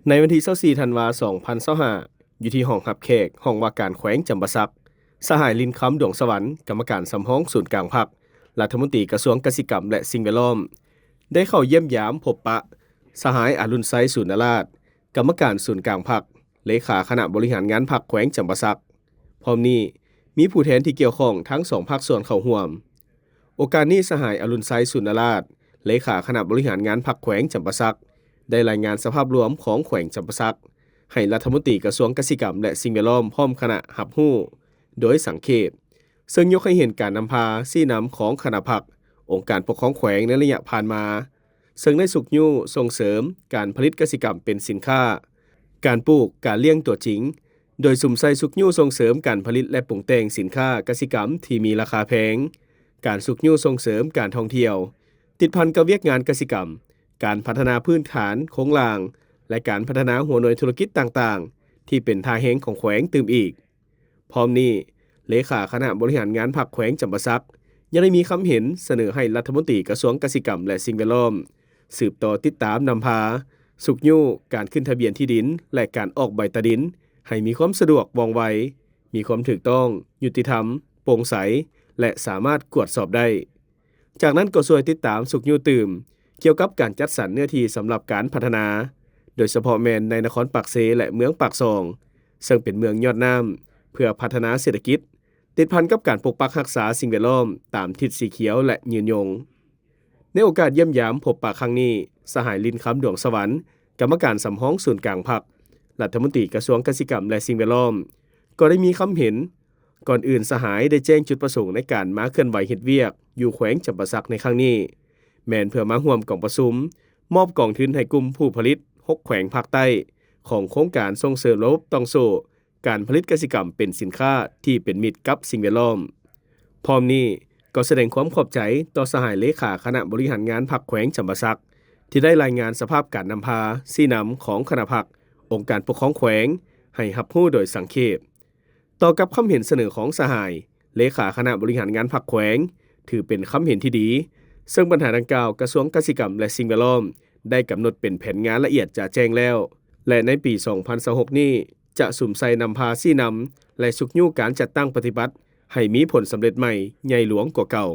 ໃນວັນທີຊາວສີ່ ທັນວາ ສອງພັນຊາວຫ້າ ຢູ່ທີ່ຫ້ອງຮັບແຂກ ຫ້ອງວ່າການແຂວງຈຳປາສັກ, ສະຫາຍ ລິນຄຳ ດວງສະຫວັນ ກຳມະການສຳຮອງສູນກາງພັກ, ລັດຖະມົນຕີກະຊວງກະສິກຳ ແລະ ສິ່ງແວດລ້ອມ ໄດ້ເຂົ້າຢ້ຽມຢາມພົບປະ ສະຫາຍ ອະລຸນໄຊ ສູນນະລາດ ກຳມະການສູນກາງພັກ, ເລຂາຄະນະບໍລິຫານງານພັກແຂວງຈຳປາສັກ. ພ້ອມນີ້ ມີຜູ້ແທນທີ່ກ່ຽວຂ້ອງທັງສອງພາກສ່ວນເຂົ້າຮ່ວມ. ໂອກາດນີ້ ສະຫາຍ ອະລຸນໄຊ ສູນນະລາດ ເລຂາຄະນະບໍລິຫານງານພັກແຂວງຈຳປາສັກ ໄດ້ລາຍງານສະພາບລວມຂອງແຂວງຈຳປາສັກ ໃຫ້ລັດຖະມົນຕີກະຊວງກະສິກຳ ແລະ ສິ່ງແວດລ້ອມ ພ້ອມຄະນະຮັບຮູ້ໂດຍສັງເຂບ, ເຊິ່ງຍົກໃຫ້ເຫັນການນຳພາຊີ້ນຳຂອງຄະນະພັກ, ອົງການປົກຄອງແຂວງໃນໄລຍະຜ່ານມາ, ເຊິ່ງໄດ້ຊຸກຍູ້ສົ່ງເສີມການຜະລິດກະສິກຳເປັນສິນຄ້າ, ການປູກ, ການລ້ຽງຕົວຈິງ, ໂດຍສຸມໃສ່ຊຸກຍູ້ສົ່ງເສີມການຜະລິດ ແລະ ປຸງແຕ່ງສິນຄ້າກະສິກຳທີ່ມີລາຄາແພງ, ການຊຸກຍູ້ສົ່ງເສີມການທ່ອງທ່ຽວ ຕິດພັນກັບວຽກງານກະສິກຳ, ການພັດທະນາພື້ນຖານໂຄງລ່າງ ແລະ ການພັດທະນາຫົວໜ່ວຍທຸລະກິດຕ່າງໆ ທີ່ເປັນທ່າແຮງຂອງແຂວງຕື່ມອີກ. ພ້ອມນີ້ ເລຂາຄະນະບໍລິຫານງານພັກແຂວງຈຳປາສັກ ຍັງໄດ້ມີຄຳເຫັນສະເໜີໃຫ້ລັດຖະມົນຕີກະຊວງກະສິກຳ ແລະ ສິ່ງແວດລ້ອມ ສືບຕໍ່ຕິດຕາມນຳພາ, ຊຸກຍູ້ການຂຶ້ນທະບຽນທີ່ດິນ ແລະ ການອອກໃບຕາດິນ ໃຫ້ມີຄວາມສະດວກວ່ອງໄວ, ມີຄວາມຖືກຕ້ອງ, ຍຸຕິທຳ, ໂປ່ງໃສ ແລະ ສາມາດກວດສອບໄດ້. ຈາກນັ້ນກໍຊ່ວຍຕິດຕາມຊຸກຍູ້ຕື່ມ ກ່ຽວກັບການຈັດສັນເນື້ອທີ່ສຳລັບການພັດທະນາ, ໂດຍສະເພາະແມ່ນໃນນະຄອນປາກເຊ ແລະ ເມືອງປາກຊ່ອງ, ເຊິ່ງເປັນເມືອງຍອດນ້ຳ, ເພື່ອພັດທະນາເສດຖະກິດ, ຕິດພັນກັບການປົກປັກຮັກສາສິ່ງແວດລ້ອມຕາມທິດສີຂຽວ ແລະ ຍືນຍົງ. ໃນໂອກາດຢ້ຽມຢາມພົບປະຄັ້ງນີ້, ສະຫາຍ ລິນຄຳ ດວງສະຫວັນ ກຳມະການສຳຮອງສູນກາງພັກ, ລັດຖະມົນຕີກະຊວງກະສິກຳ ແລະ ສິ່ງແວດລ້ອມ ກໍໄດ້ມີຄຳເຫັນ, ກ່ອນອື່ນສະຫາຍໄດ້ແຈ້ງຈຸດປະສົງໃນການມາເຄື່ອນໄຫວເຮັດວຽກຢູ່ແຂວງຈຳປາສັກໃນຄັ້ງນີ້ ແມ່ນເພື່ອມາຮ່ວມກອງປະຊຸມ ມອບກອງທຶນໃຫ້ກຸ່ມຜູ້ຜະລິດຫົກແຂວງພາກໃຕ້ ຂອງໂຄງການສົ່ງເສີມລະບົບຕ່ອງໂສ້ ການຜະລິດກະສິກຳເປັນສິນຄ້າທີ່ເປັນມິດກັບສິ່ງແວດລ້ອມ. ພ້ອມນີ້ກໍສະແດງຄວາມຂອບໃຈຕໍ່ສະຫາຍເລຂາຄະນະບໍລິຫານງານພັກແຂວງຈຳປາສັກ ທີ່ໄດ້ລາຍງານສະພາບການນຳພາ, ຊີ້ນຳຂອງຄະນະພັກ, ອົງການປົກຄອງແຂວງ ໃຫ້ຮັບຮູ້ໂດຍສັງເຂບ. ຕໍ່ກັບຄຳເຫັນສະເໜີຂອງສະຫາຍ ເລຂາຄະນະບໍລິຫານງານພັກແຂວງ ຖືເປັນຄຳເຫັນທີ່ດີ, ເຊິ່ງບັນຫາດັ່ງກ່າວ ກະຊວງກະສິກຳ ແລະ ສິ່ງແວດລ້ອມ ໄດ້ກຳນົດເປັນແຜນງານລະອຽດຈະແຈ້ງແລ້ວ ແລະ ໃນປີສອງພັນຊາວຫົກນີ້ ຈະສຸມໃສ່ນຳພາຊີ້ນຳ ແລະ ຊຸກຍູ້ການຈັດຕັ້ງປະຕິບັດ ໃຫ້ມີຜົນສຳເລັດໃໝ່ໃຫຍ່ຫຼວງກວ່າເກົ່າ.